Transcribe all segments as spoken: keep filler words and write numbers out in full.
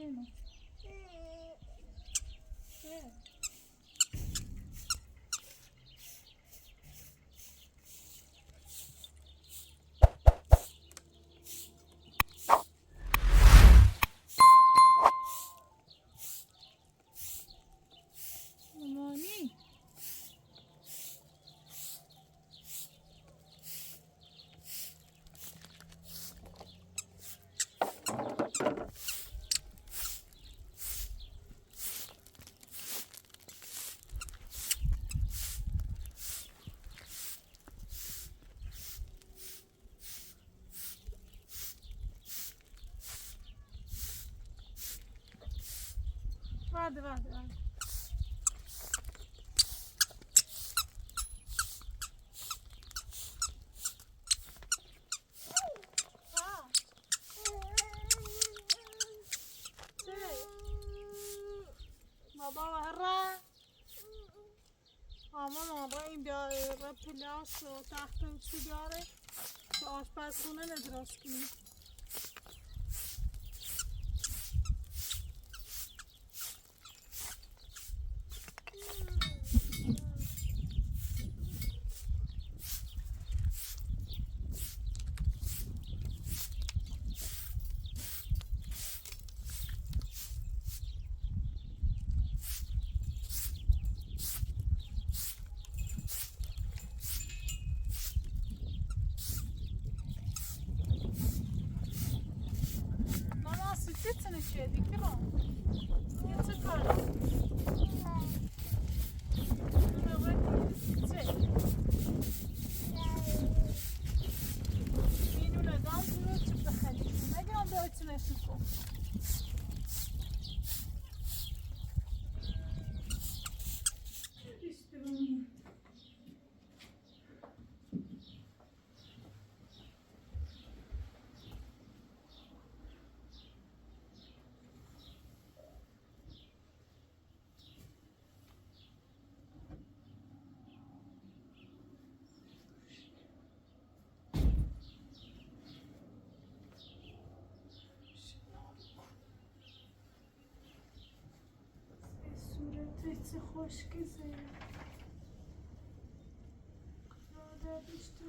Mamani. Vardı, vardı, vardı. Ha. Şey. Baba var ha. Aman Allahım, ya, e, Rabbi, ya, şu tahta uçu bir ara. Şu aşpazxana nedir aşkım? Mama, süt içine içedik, değil mi? Yatır karnı. Sureti çı xoş ki. Rada düştü.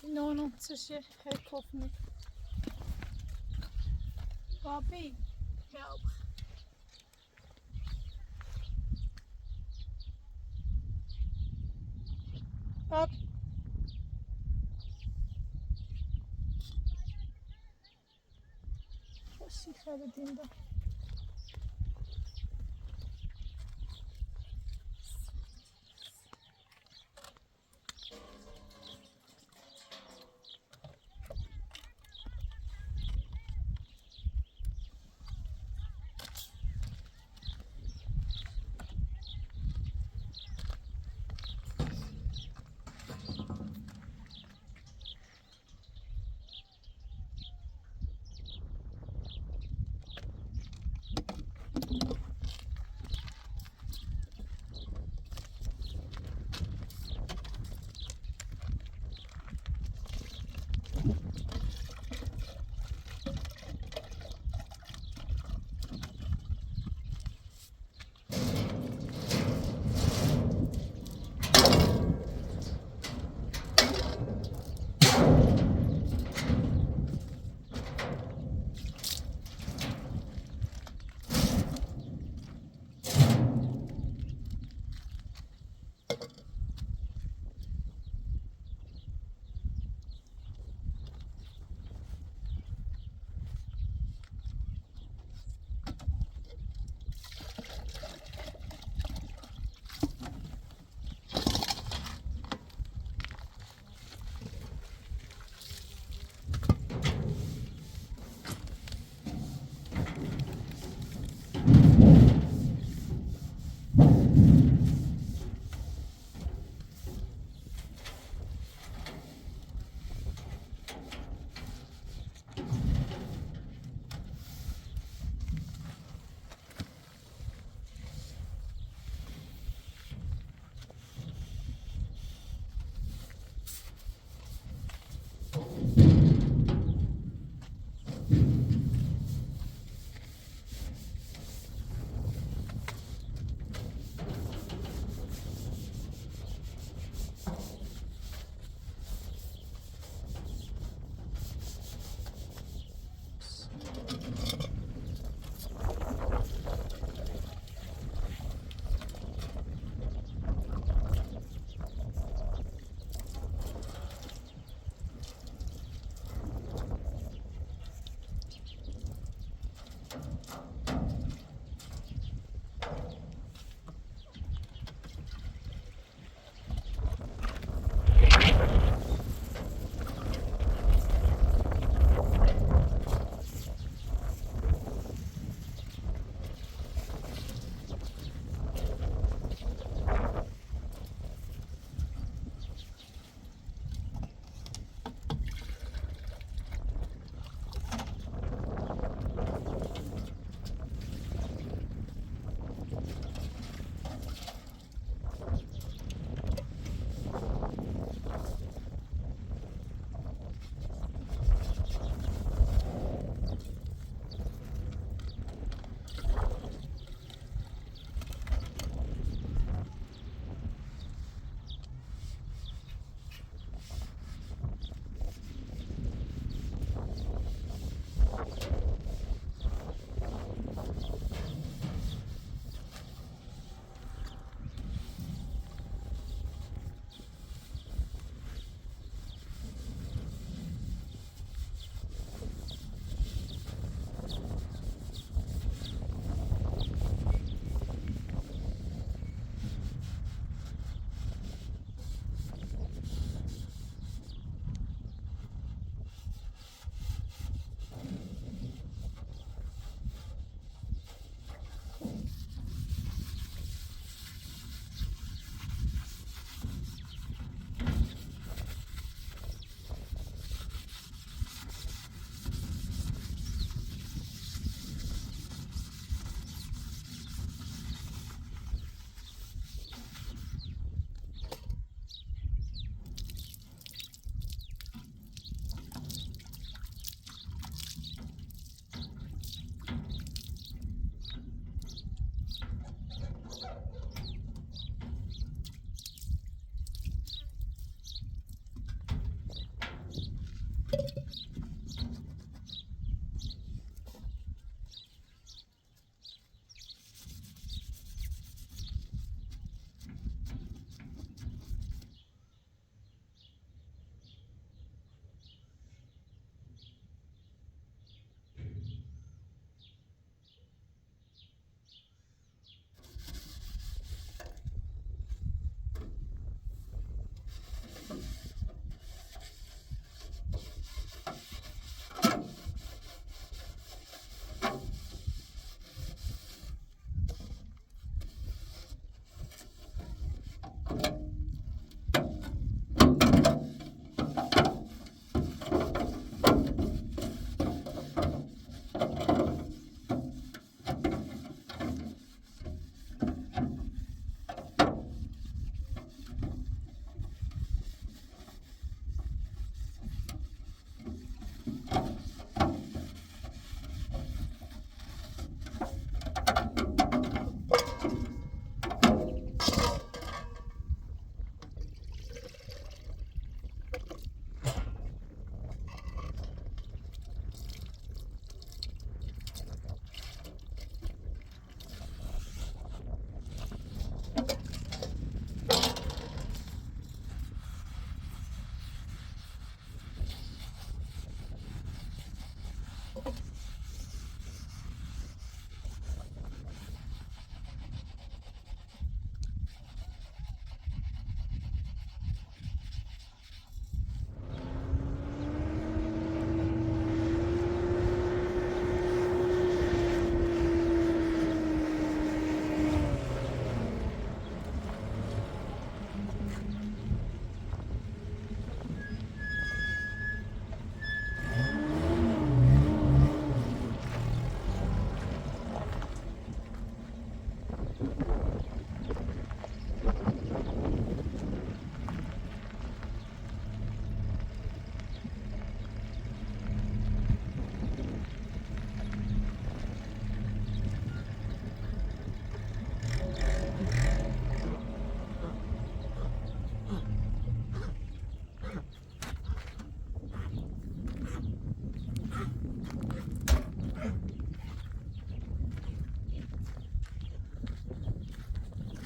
No, no, co się, hej, kofny. Papi, help. Pap. Poxa, cara, linda.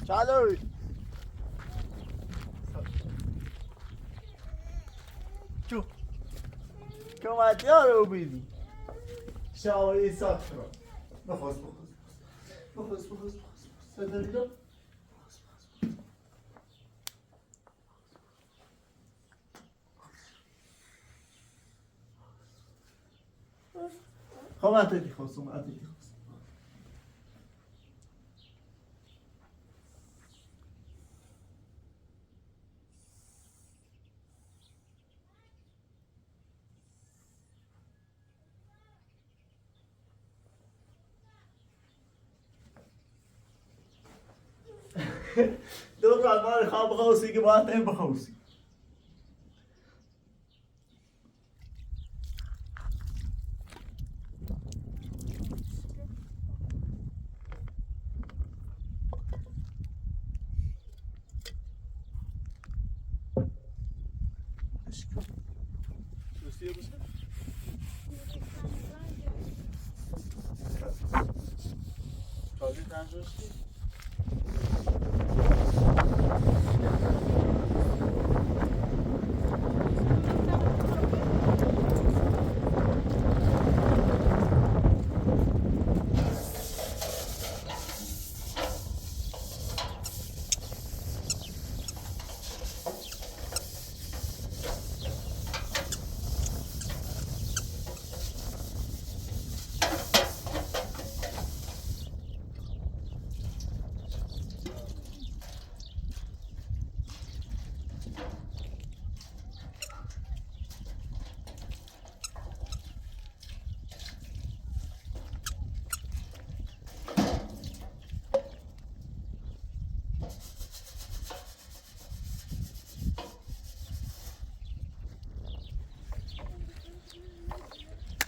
Chalo. Chu. Kama tiaro bidi. Shawo isakro. Nafas, nafas. Nafas, nafas, nafas. Sadari do. Ho, atete ho, suma, atete ho. Dora, agora, acaba com o Sig, bota aí pra o Sig.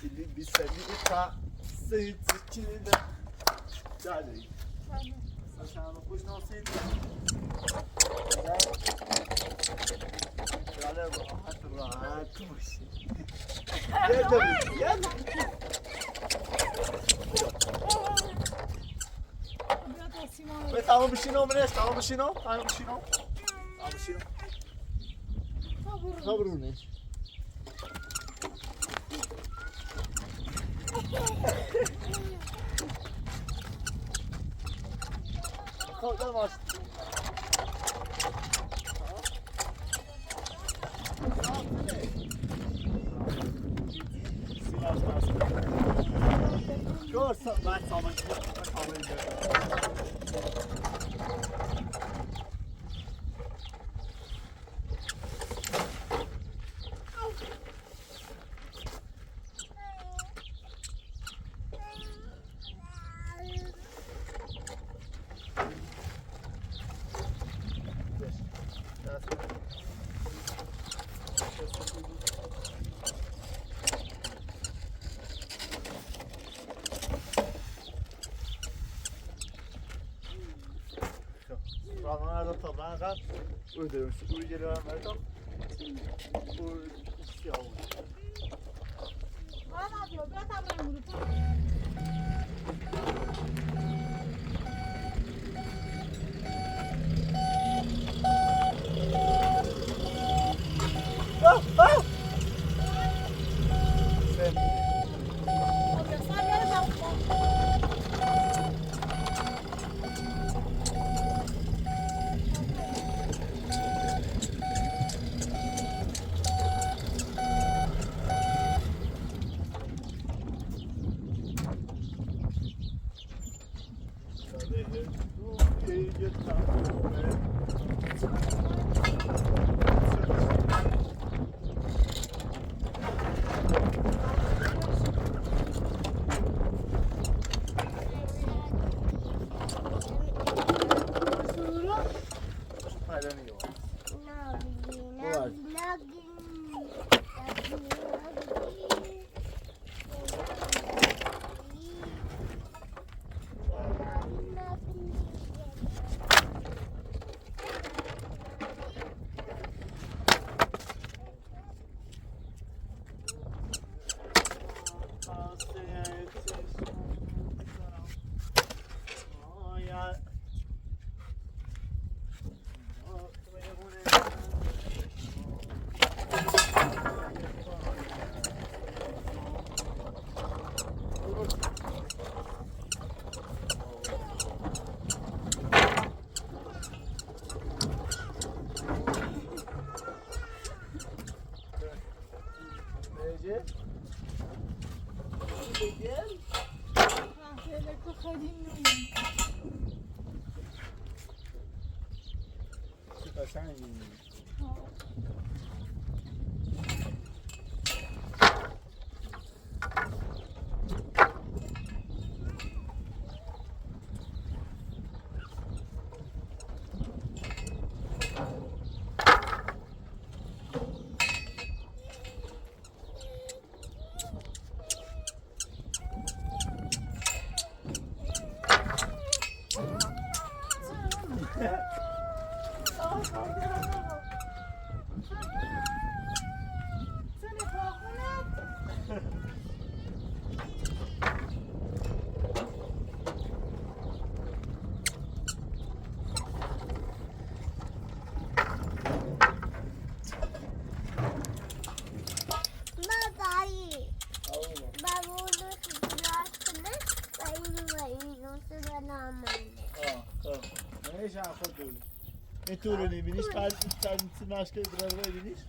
Ele bisa de tá, sente, tira. Dale. Sasha, não pus não, sente. Dale, rahat, rahat, puxa. Yalla, yalla. Wait, tava mexendo, mulher, tava mexendo, tava mexendo. Tava mexendo. Sabrune. Kalk, yavaş. Görsen, ben sana, ben sana. Ramana da tabana ka. Öyle, öyle geliyor, öyle tam. Bu şey oldu. Ento, Rene, miniš, pár, pár, se máš ke drahé miniš?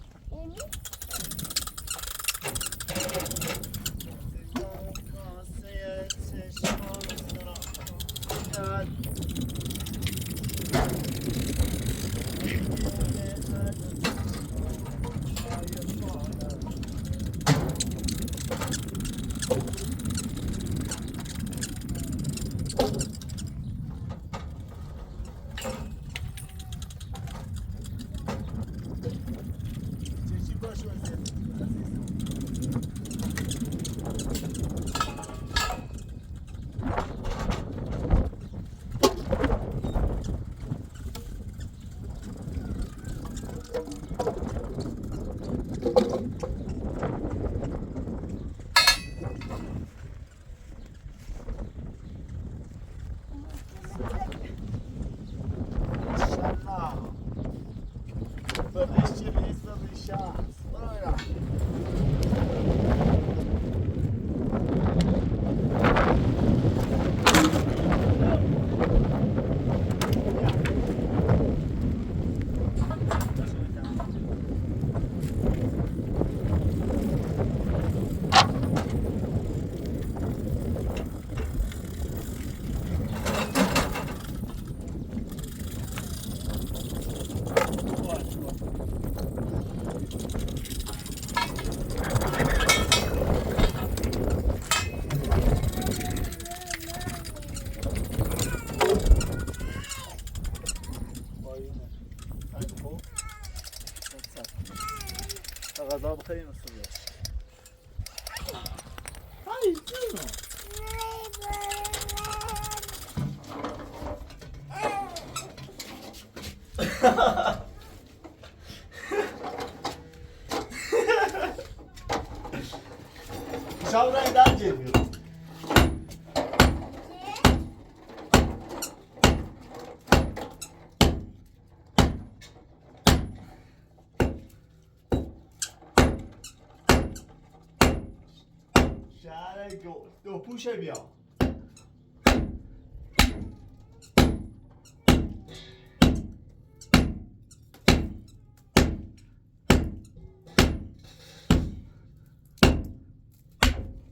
Şare go. Do puše bia.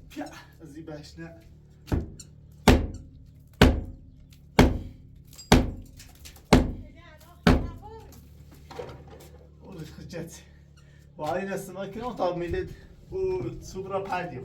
Pia, zi bašne. Ol xıcet. Vay, ne sıma ki, o tam millet bu subra padiyo.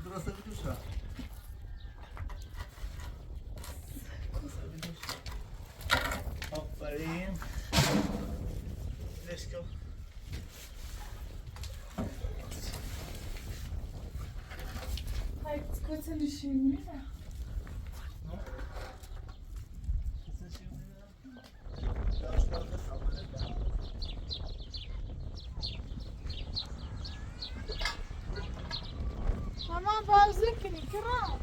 Burası bir duş ha. Aferin. Let's go. Hayır, kızın işi mi? Ne? Kızın işi mi? Mama, bazı kini kira.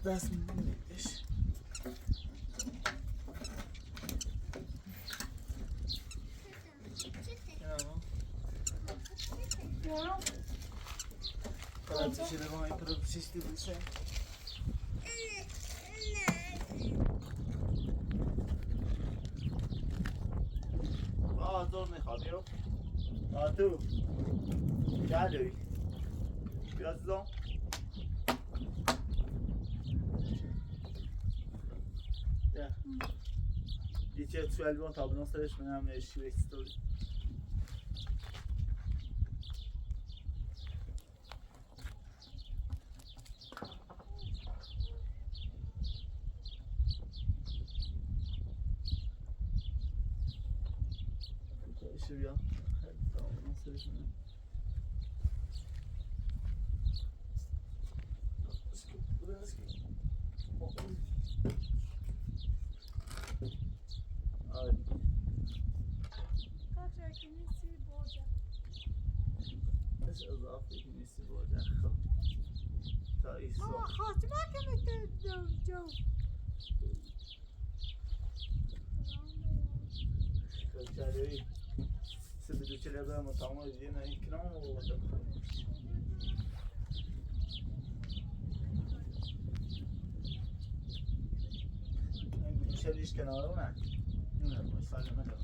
Das ist Ja. Para tu se levanta aí para você se dizer. Ah, tô me jodiu. Ah, tu. Já deu. Biraz daha. Ya. Geçen su elbon tabunun sırası mı? Ama eşi ve story. Eşi ya. Tabunun sırası mı? Kaç erkeğin nesi borca? Kaç erkeğin nesi borca? Mama, kaçma kemikte dövdü. Kızları, siz bir de çile ben ama tamam, yine ikna mı olacak? Dışarı iş kenarı mı? Bilmiyorum, sallama da.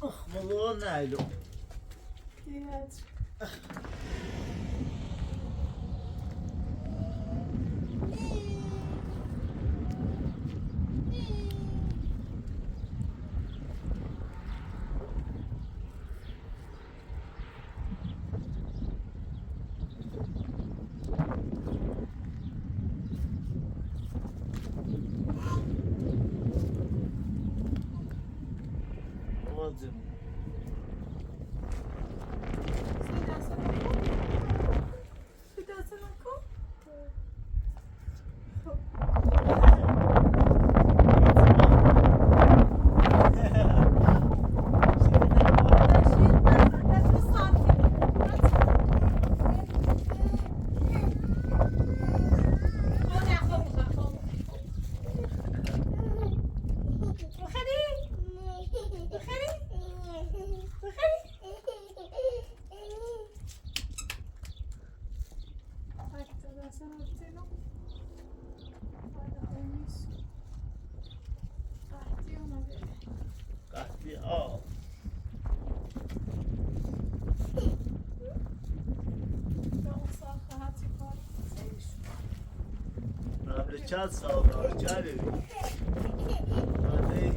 Ah, malı ne alo? Babacığım. Çat sağ ol, çare. Hadi.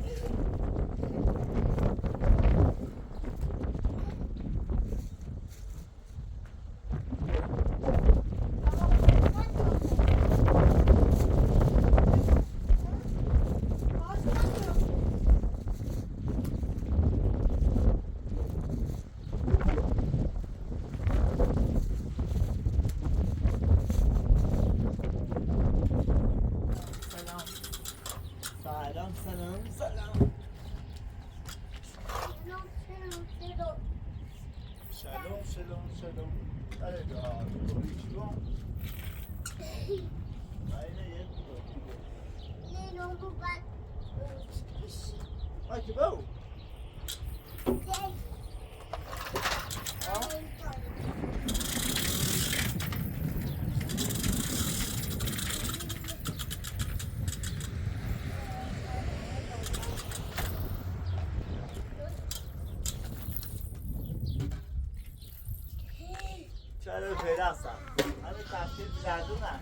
Salam. Salam, salam, salam. Shalom, shalom, shalom. Allez, ah, konnichiwa. Allez, allez. Ai, que bom. Çare ferasan. Abi, takdir biladuna.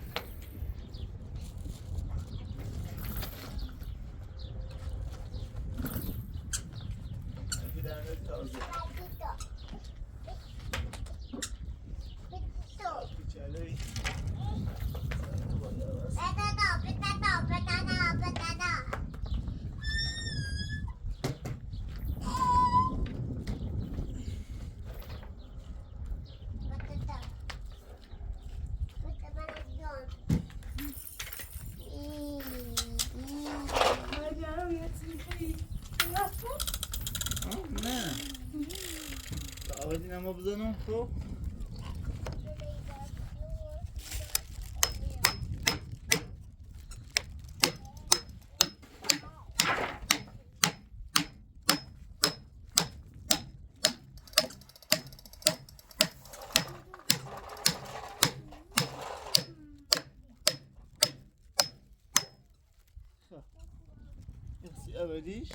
Merci, Avadish.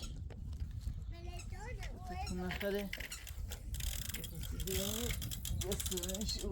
Merci, merci.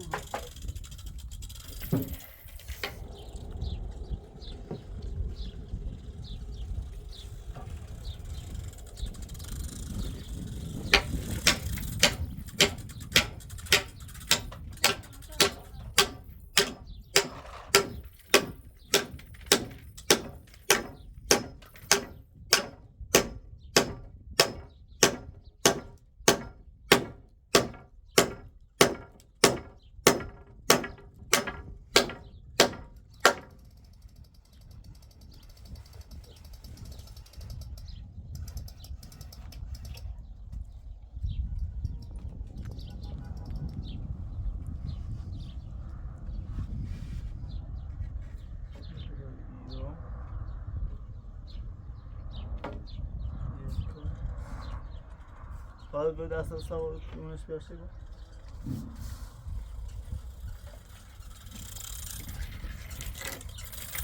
Fala, meu Deus, essa saúde, como é que chegou?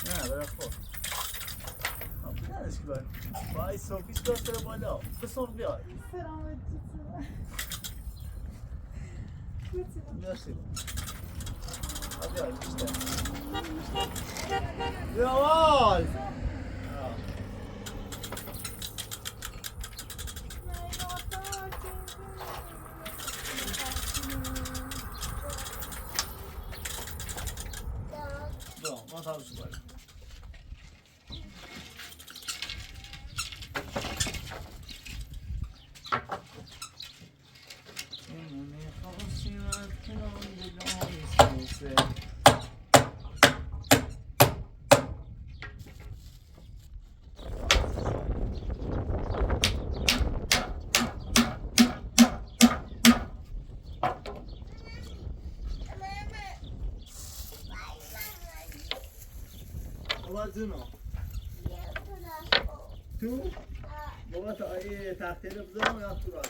Ah, bırak o. Abi, ne iş var? Vay, Sofi, işte, sen bana. Kız Sofi ya. Selam, Hatice. Nasıl? Hadi abi, işte. Yavaş. Ya. Bon, on va faire le soir. Ola dino. Tu? Baba ta, e, tahtele buzama ya tura.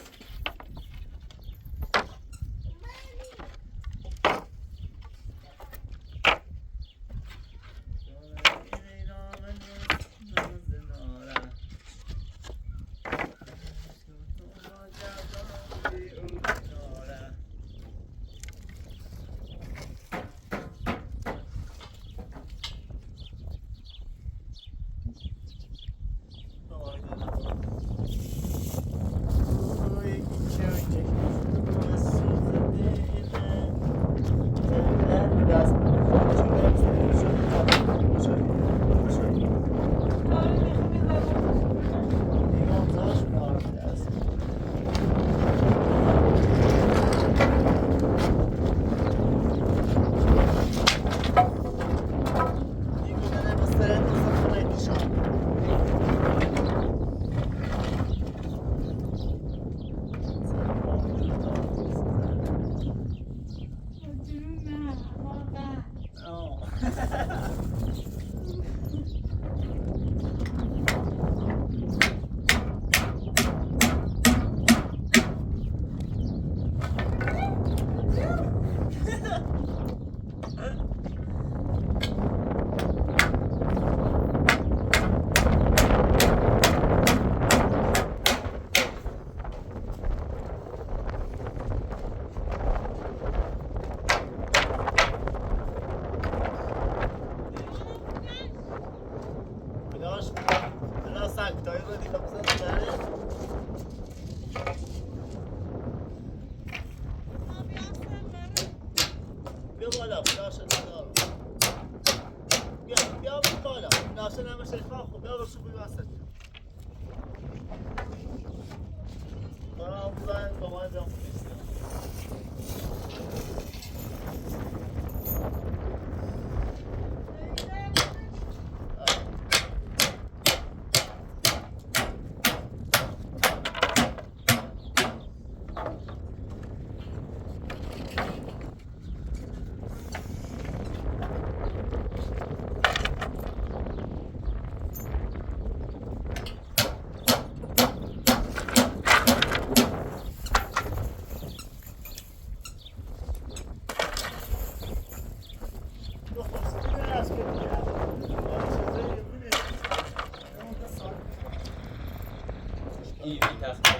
İyi bir taktik.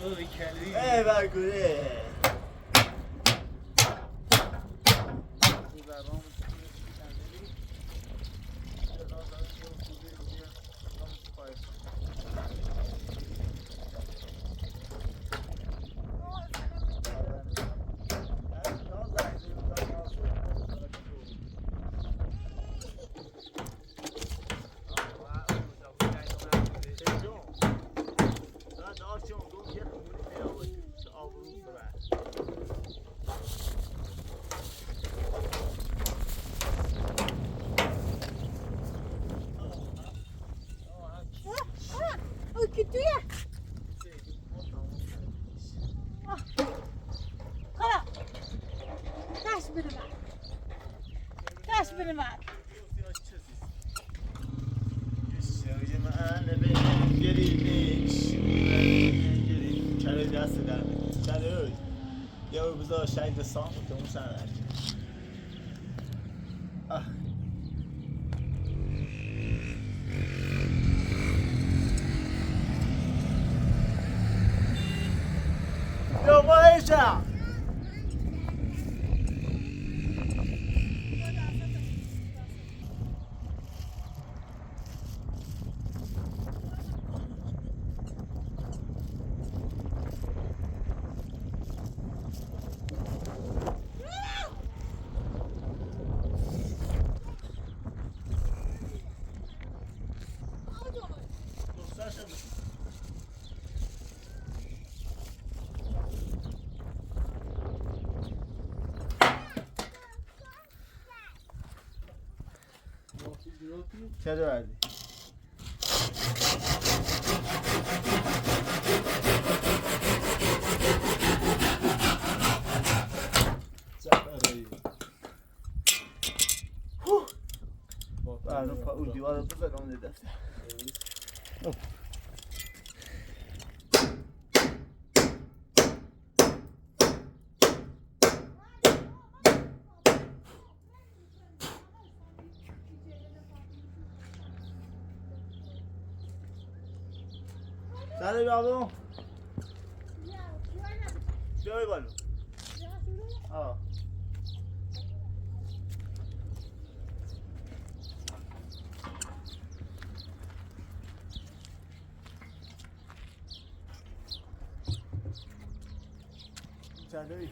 Oy, kəlbi. Ey, bə, qurə. Aa, aa, o ki tu ya. Aa. Hala. Kaş biri var. Kaş biri var. Çare dası da. Çare öy. Ya bu da şey de sanmı ki, onu sen ver. Ah. Yo, Maisha! İçeri verdi. Huh! Bak, ben o pa-, o divara bu kadar onu dedi. Salut, pardon. Viens, Evan. Ah. Salut.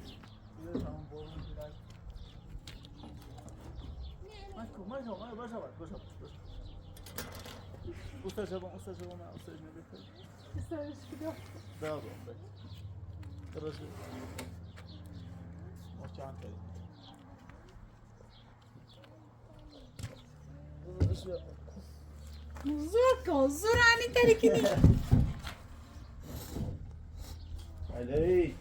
Usta, c'est bon, usta, c'est bon, usta, je vais faire. Usta, je suis là. Bravo, en fait. Heureusement. Moi, je tiens à faire. Zuko, zurani tarikini. Allez.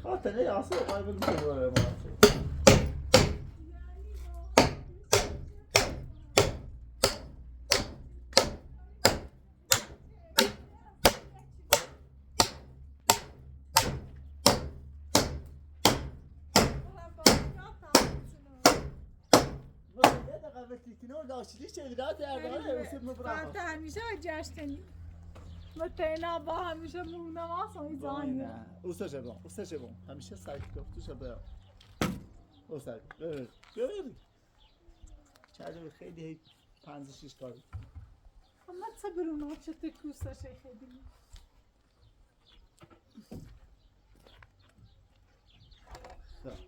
Aa, tene yasa, ay, bu ne böyle maçı? Fanta همیشه جشنی. متینا با همیشه مونم واسه این زنی. اوسته شبا، اوسته شبا. همیشه سعی کن، تو شبا. اوسته. ببین. ببین. چرا خیلی هی پنج شش کاری. اما چه برون آچه ته کوسته شی خیلی. خب.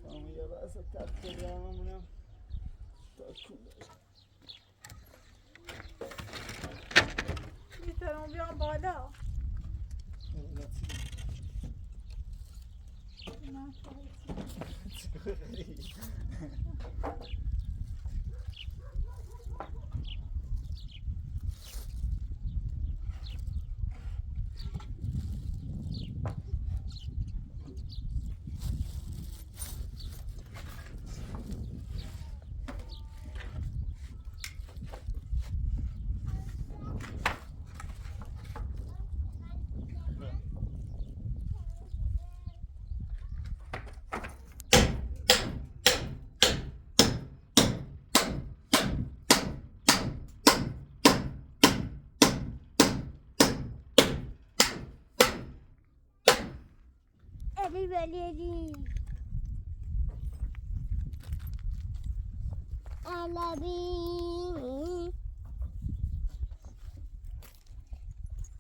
تمام، یه بار Essa tá pegando, né? Tá com... Ih, t'as envie en bas là. Non, pas ici. Everybody. I love you.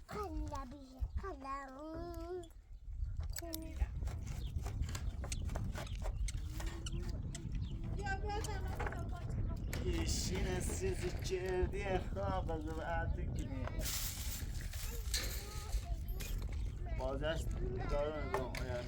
I love you. I love you. Yeşil sesi geldi, ha, bazı artık gibi. Bazı yaşlı bir daha yani.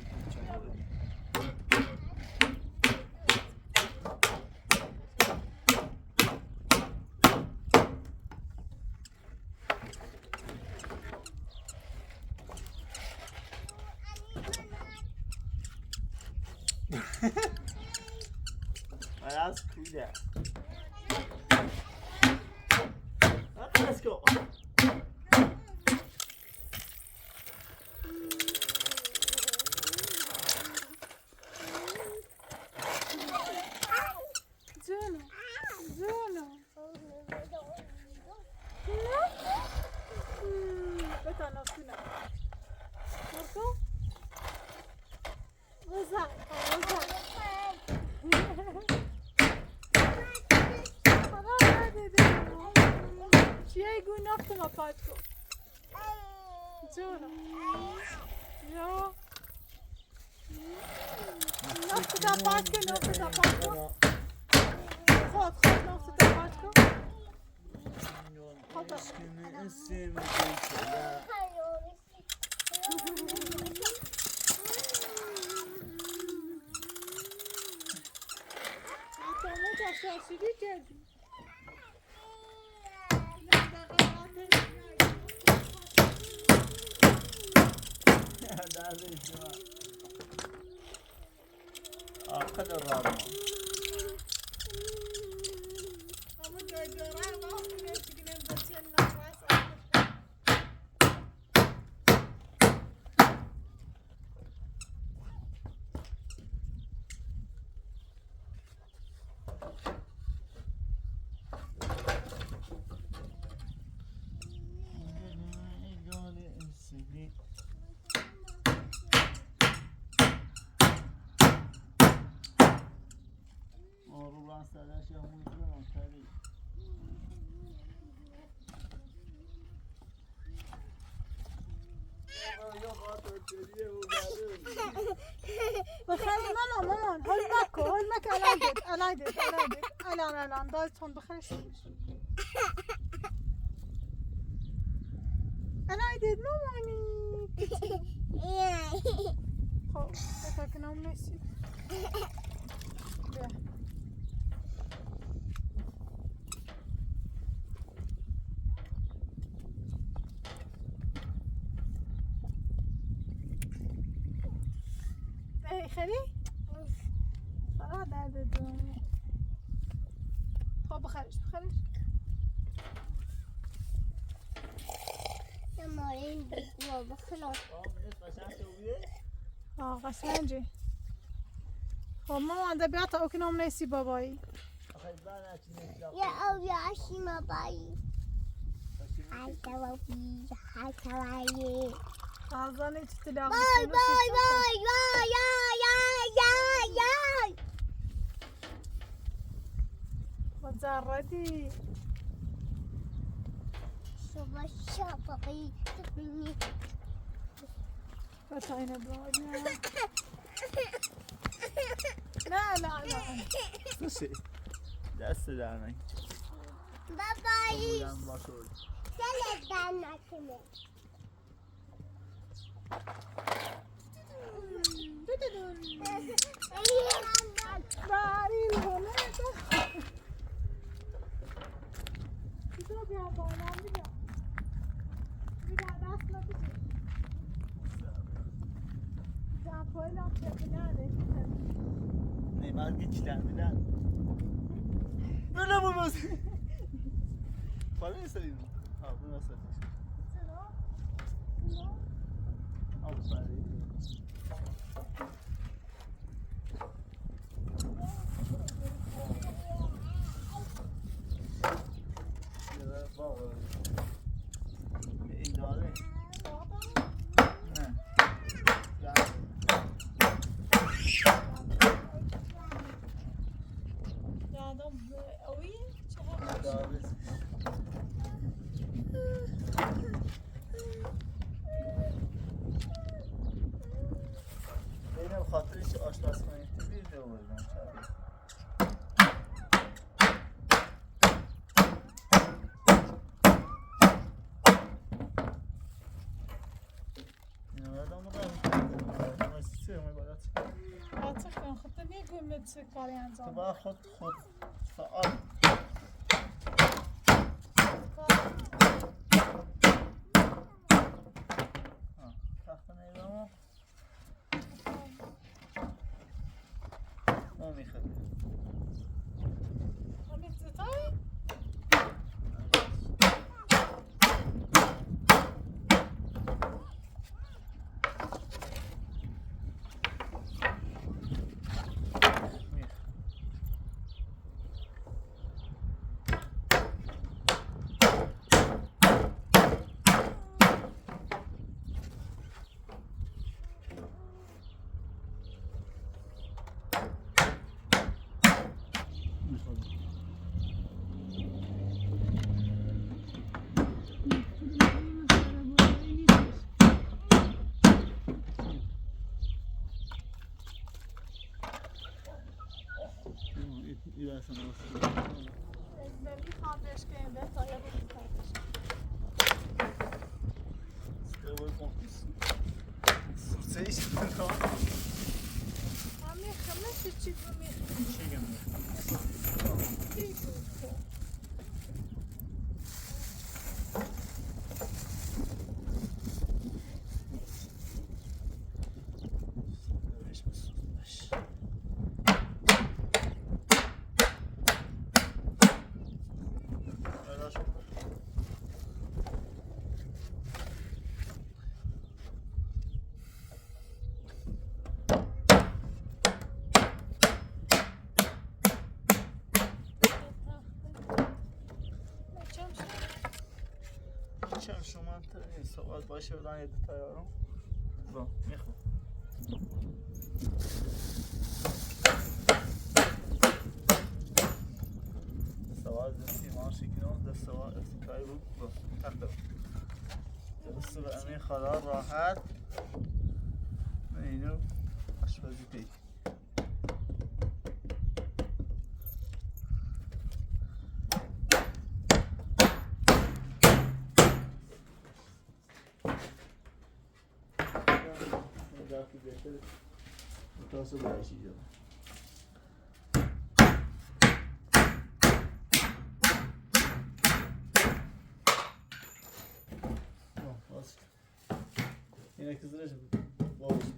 Let's go. Juno, Juno. No? Hmm, beta no sina. Morto? Rosa, Rosa. Para, para, de, de. Chega o nosso rapaz. Juno. Juno. Nosso sapato, nosso sapato. Rosa, nosso sapato. Rosa. Então, muito achei esse vídeo. Bıxıl, mama, mama, hol mako, hol mako, ələydə, ələydə, ələydə, ələn, ələn, daha son bıxıl. Ələydə, mama, ni. Xo, bə təknə mesi. Bə. Ey, xeyli? Bana derdi dön. Xo, bıxəriş, bıxəriş. Tamam, bıxəriş. Aa, qəşənge. Xo, mama, de bə ta oknə mesi babai. Ya, o ya, aşima bai. Ay, tawabi, ay, tawaye. Ağzını tuttu da. Vay, vay, vay, vay, ya, ya, ya, ya. Bacardı. Şaba, şaba, bai, bai. Bata ine bana. نه، نه، نه. تو چی؟ دست درد نکنه. بابا، خودم باش. سلام، درد نکنه. Ne, vazgeçtiler, bilen. Böyle olmaz. Para mı sayın? Ha, bu nasıl? Al parayı. Benim hatır işi aşlasın. Bir de olur. Açıq, xıtı ne gümüt çıkar yancan? Tıba xıt, xıt. Saat. Ha, taxta ne var? Ezberli kardeş, ben tayarım kardeş. Sürse işte, tamam. Ami, xımı sıçı gumi. Şey gelmiyor. Çamaşır makinesi, savaş başından yedi tayarım. Bun, mexo. Savaş desi maşikinon da savaş desi kaybol. Bun, taxta. Sıra emin xalar rahat. Ne ino? Aşpazı pek. Tamam, basit. Yine kızdıracağım. Bol olsun.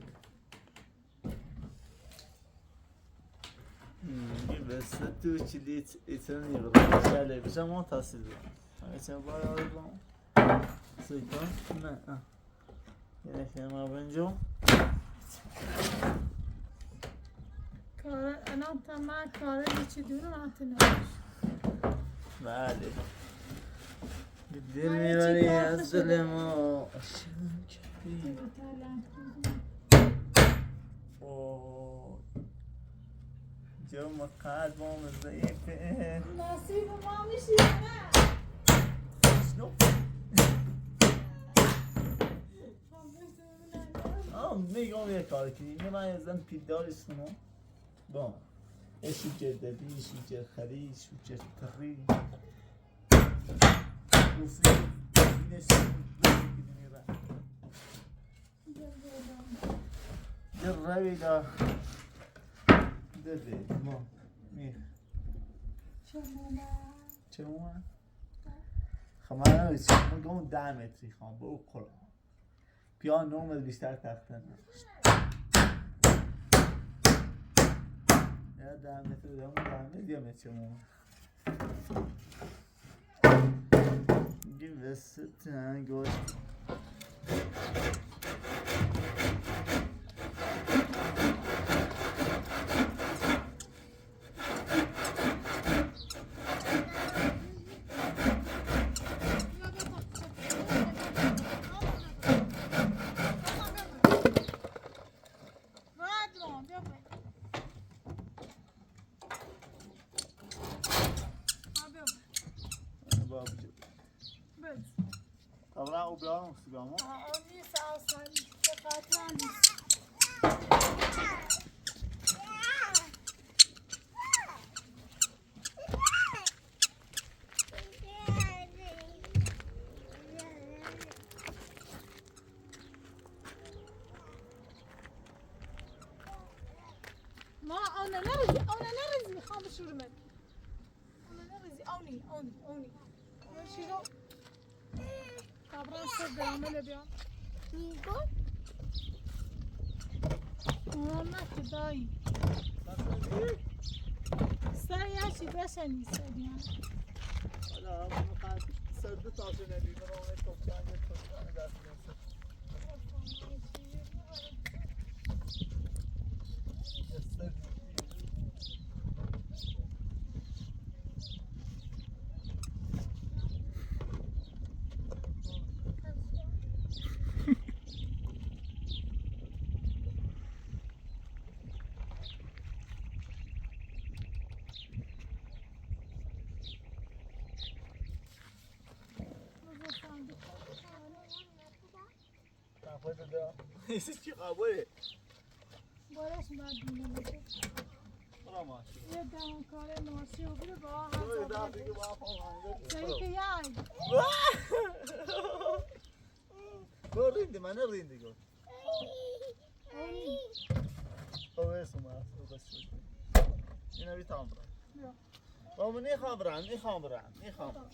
Hmm, gibi, sütü çili iç-, içen yıkıldı. Şöyle bir zaman tahsil ediyor. Geçen bayağı bir zaman. Sıkı. Ne? Ha. Yine şey yapınca. Kare, anam tamam, kare içi duru atın. Bəli. Deməli, yazılım o. O. Canım, kalbim zayıf. Nasibim almış yerine. Yok. Aa, ne yol yakar ki? Ne ben yazdım, pidal üstüne. Bon. Esse dia de bicho, dia de cari, dia de terri. O fim, nesse, de revida. De ver, bon. Mi. Chama. Chama, isso, vamos dar um dá metri, chama, vou colar. پیان نومد بیشتر تخته نه. یا دامه تو دامه دامه دیگه می‌چم. گیوستن گوش. Babacığım. Bırak o bir anı sıkı ama. Aa, o niye sağ olsun? Dikkatli alın. ما، أنا نرزي، أنا نرزي، خامس شرمت. أنا نرزي، أوني، أوني، أوني. أنا شيلو. Kabran sır dramele bia. Nigo. Ona kudai. Sen ya şi beşen ise bia. Ala, bunu kan sırdı taşın evi, bunu onu toptan git, toptan git. Siz çıkar böyle. Barış var dinlemesi. Tamam. Ya da kare nasi o bir baba. Böyle daha bir baba falan. Sen ki ya. Böyle indi, bana indi gör. Öyle suma, o da suma. Yine bir tane bırak. Yok. Baba, ne kamera, ne kamera, ne kamera.